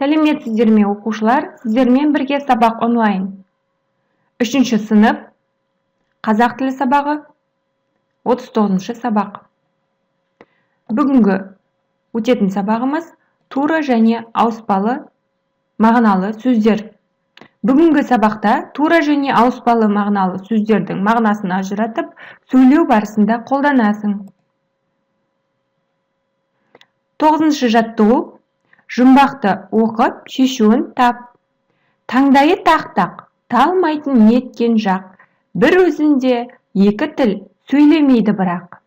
Сәлеметсіздер ме, оқушылар? Сіздермен бірге сабақ онлайн. Үшінші сынып, қазақ тілі сабағы, 39-шы сабақ. Бүгінгі өтетін сабағымыз тура және ауыспалы мағыналы сөздер. Бүгінгі сабақта тура және ауыспалы мағыналы сөздердің мағынасын ажыратып, сөйлеу барысында қолданасың. 9-шы жаттығу. Жұмбақты оқып, шешуін тап. Таңдайы тақ-тақ, талмайтын неткен жақ, бір өзінде екі тіл сөйлемейді бірақ.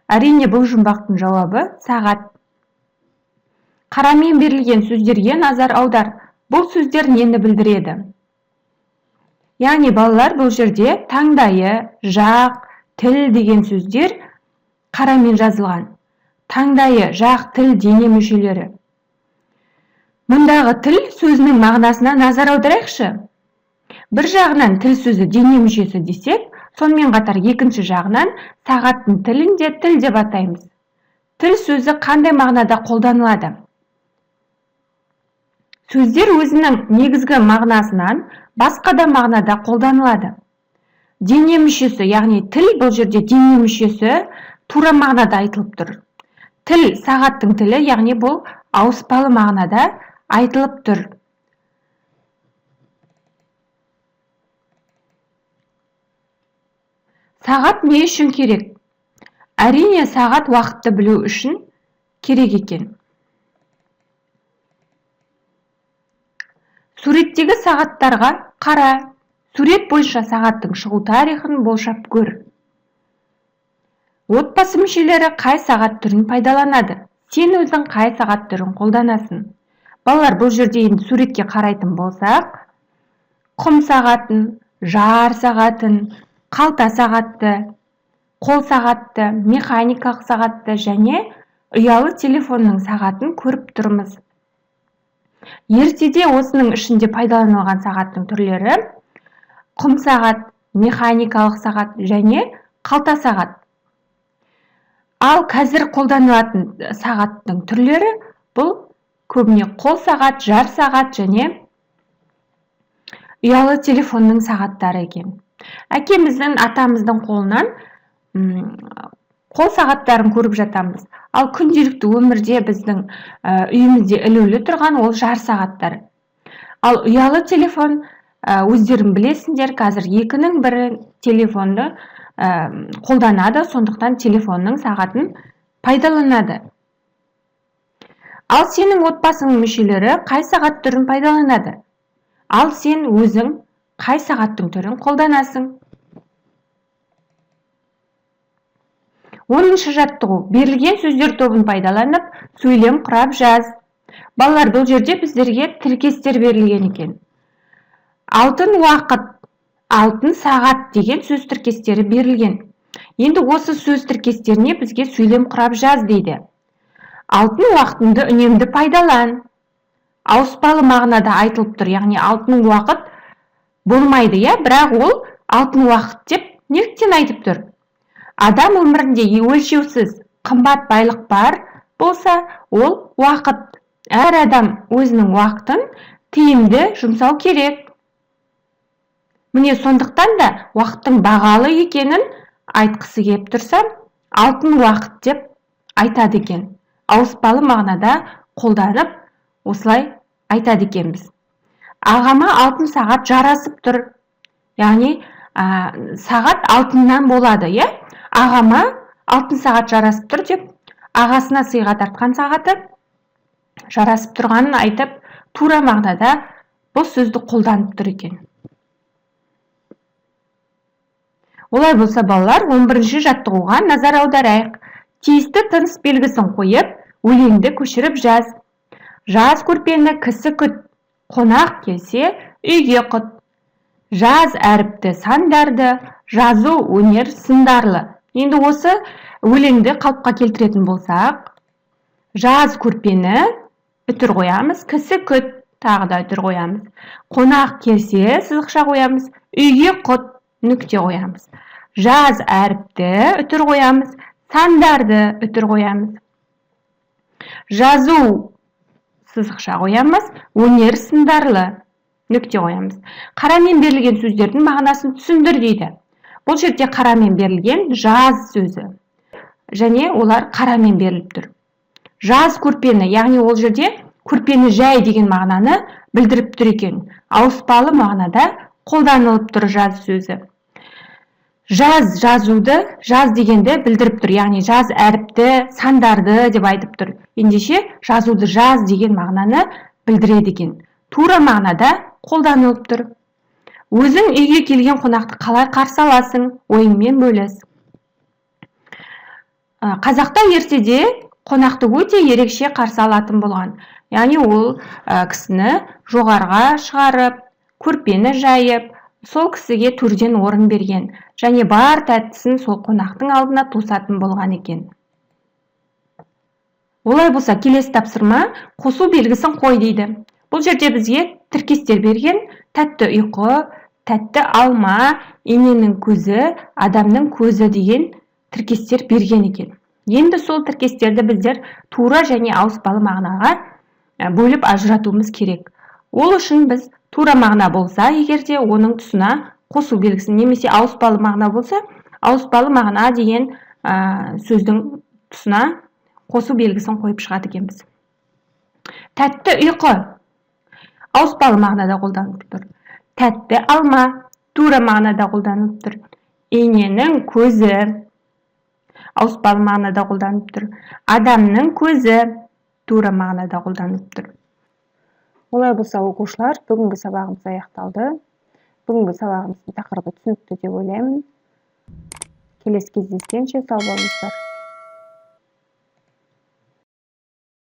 Әрине, бұл жұмбақтың жауабы сағат. Қарамен берілген сөздерге назар аудар. Бұл сөздер нені білдіреді? Яғни, балалар, бұл жерде таңдайы, жақ, тіл деген сөздер қарамен жазылған. Таңдайы, жақ, тіл дене мүшелері. Мұндағы тіл сөзінің мағынасына назар аударайықшы. Бір жағынан тіл сөзі дене мүшесі десек, сонымен қатар екінші жағынан сағаттың тілін де тіл деп атаймыз. Тіл сөзі қандай мағынада қолданылады? Сөздер өзінің негізгі мағынасынан басқа да мағынада қолданылады. Дене мүшесі, яғни тіл, бұл жерде дене мүшесі тура мағынада айтылып тұр. Тіл сағаттың тілі, яғни бұл ауыспалы мағынада айтылып тұр. Сағат не үшін керек? Әрине, сағат уақытты білу үшін керек екен. Суреттегі сағаттарға қара. Сурет бойынша сағаттың шығу тарихын болжап көр. Отбасы мүшелері қай сағат түрін пайдаланады? Сен өзің қай сағат түрін қолданасың? Балалар, бұл жерде енді суретке қарайтын болсақ, құм сағатын, жар сағатын, қалта сағатты, қол сағатты, механикалық сағатты және ұялы телефонның сағатын көріп тұрмыз. Ертеде осының ішінде пайдаланылған сағаттың түрлері құм сағат, механикалық сағат және қалта сағат. Ал қазір қолданылатын сағаттың түрлері бұл көбіне қол сағат, жар сағат және ұялы телефонның сағаттары екен. Әкеміздің, атамыздың қолынан қол сағаттарын көріп жатамыз. Ал күнделікті өмірде біздің үйімізде ілулі тұрған ол жар сағаттар. Ал ұялы телефон, өздерің білесіңдер, қазір екінің бірі телефонды қолданады, сондықтан телефонның сағатын пайдаланады. Ал сенің отбасыңның мүшелері қай сағат түрін пайдаланады? Ал сен өзің қай сағаттың түрін қолданасың? 10-шы жаттығу. Берілген сөздер тобын пайдаланып, сөйлем құрап жаз. Балалар, бұл жерде біздерге тіркестер берілген екен. Алтын уақыт, алтын сағат деген сөз тіркестері берілген. Енді осы сөз тіркестеріне бізге сөйлем құрап жаз дейді. Алтын уақытыңды үнемді пайдалан. Ауыспалы мағынада айтылып тұр, яғни алтын уақыт болмайды, иә, бірақ ол алтын уақыт деп неліктен айтып тұр? Адам өмірінде өлшеусіз қымбат байлық бар болса, ол уақыт. Әр адам өзінің уақытын тиімді жұмсау керек. Міне, сондықтан да уақыттың бағалы екенін айтқысы келіп тұрса, алтын уақыт деп айтады екен. Ауыспалы мағынада қолданып, осылай айтады екенбіз. Ағама алтын сағат жарасып тұр. Яғни, сағат алтыннан болады, иә? Ағама алтын сағат жарасып тұр деп, ағасына сыйға тартқан сағаты жарасып тұрғанын айтып, тура мағынада бұл сөзді қолданып тұр екен. Олай болса, балалар, 11-ші жаттығуға назар аударайық. Тиісті тыныс белгісін қойып, өлеңді көшіріп жаз. Жаз көрпені кісі күт, қонақ келсе үйге құт. Жаз әріпті сандарды, жазу өнер сындарлы. Енді осы өлеңді қалыпқа келтіретін болсақ, жаз көрпені үтір қоямыз, кісі күт, тағы да үтір қоямыз. Қонақ келсе сызықша қоямыз, үйге құт, нүкте қоямыз. Жаз әріпті үтір қоямыз, сандарды үтір қоямыз. Жазу Сызықша қоямыз. Өнер сындарлы, нүкте қоямыз. Қарамен берілген сөздердің мағынасын түсіндір дейді. Бұл жерде қарамен берілген жаз сөзі және олар қарамен беріліп тұр. Жаз көрпені, яғни ол жерде көрпені жай деген мағынаны білдіріп тұр екен. Ауыспалы мағынада қолданылып тұр жаз сөзі. Жаз жазуды, жаз дегенді білдіріп тұр, яғни жаз әріпті, сандарды деп айтып тұр. Ендеше жазуды жаз деген мағынаны білдіреді екен. Тура мағынада қолданылып тұр. Өзің үйге келген қонақты қалай қарсы аласың? Ойыңмен бөліс. Қазақта ертеде қонақты өте ерекше қарсы алатын болған. Яғни ол кісіні жоғарыға шығарып, көрпені жайып, сол кісіге төрден орын берген және бар тәттісін сол қонақтың алдына тосатын болған екен. Олай болса, келесі тапсырма: қосу белгісін қой дейді. Бұл жерде бізге тіркестер берген: тәтті ұйқы, тәтті алма, иненің көзі, адамның көзі деген тіркестер берген екен. Енді сол тіркестерді біздер тура және ауыспалы мағынаға бөліп ажыратуымыз керек. Ол үшін біз тура мағына болса егер де, оның тұсына қосу белгісін немесе ауыспалы мағына болса, ауыспалы мағына деген сөздің тұсына қосу белгісін қойып шығады екенбіз. Тәтті ұйқы ауыспалы мағынада қолданылып тұр. Тәтті алма тура мағынада қолданылып тұр. Иненің көзі ауыспалы мағынада қолданылып тұр. Адамның көзі тура мағынада қолданылып тұр. Олай болса, оқушылар, бүгінгі сабағымыз аяқталды. Бүгінгі сабағымыздың тақырыбы түсінікті деп ойлаймын. Келесі кездескенше сау болыңыздар.